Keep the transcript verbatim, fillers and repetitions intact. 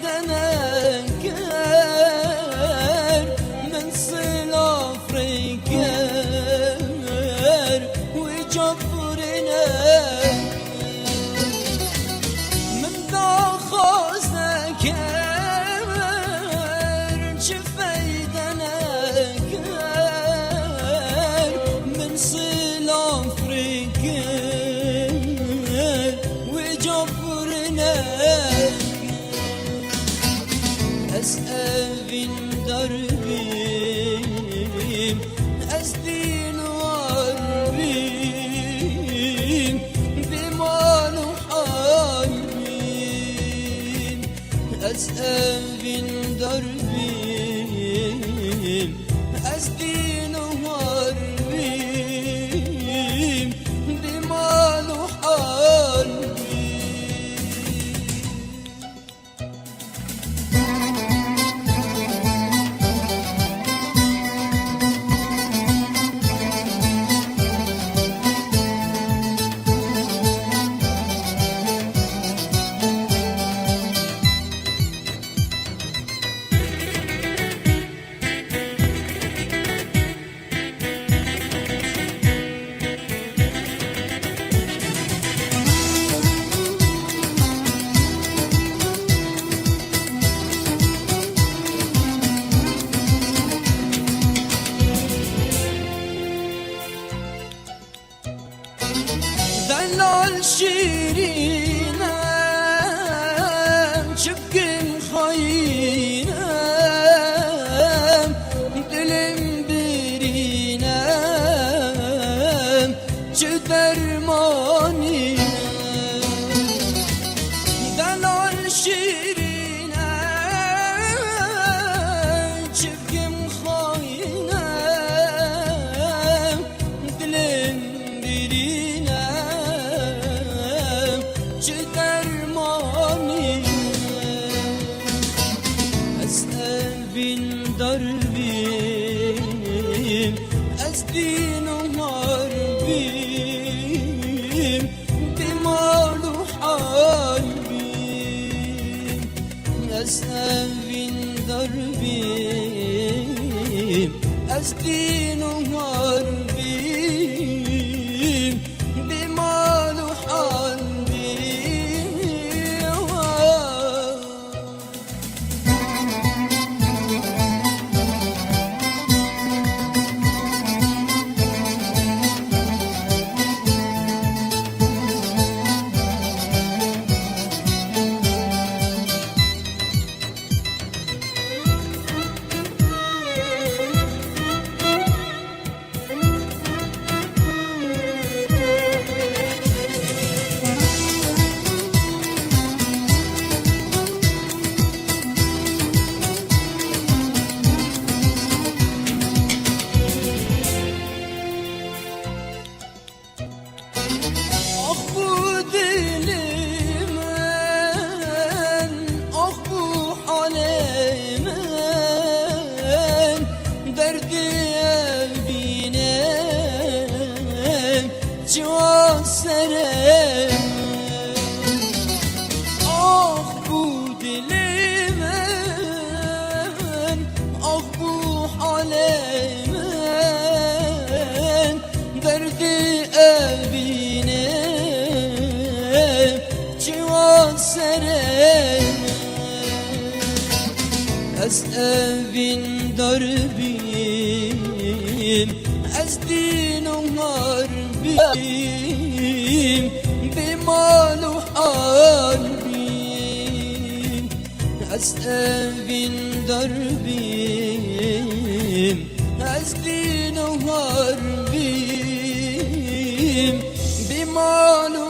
Deneker min silav rêker wê caburine. Min daxwaz neker çi feyde neker, min silav rêker wê caburine. Ez evîndar bîm, ez dînwar bîm, bê mal û hal bîm. Ez evîndar bîm, ez dînwar bîm, bê mal û hal bîm. Delal şîrîne, çi bikim xayîne, dilim birîne, çi dermanîne. Delal şîrîne, çi bikim xayîne, dilim birîne, çi dermanîne. Ez evîndar bîm, ez dînwar bîm, bê mal û hal bîm. Ez evîndar bîm, ez dînwar bîm, bê mal û hal bîm. Ax bu dilê min, ax bu halê min, derdê evînê çawa serê min. Ax bu dilê min, ax bu halê min, derdê evînê çawa serê min. Ez evîndar bîm, ez dînwar bîm, bê mal û hal bîm. Ez evîndar bîm, ez dînwar bîm, bê mal û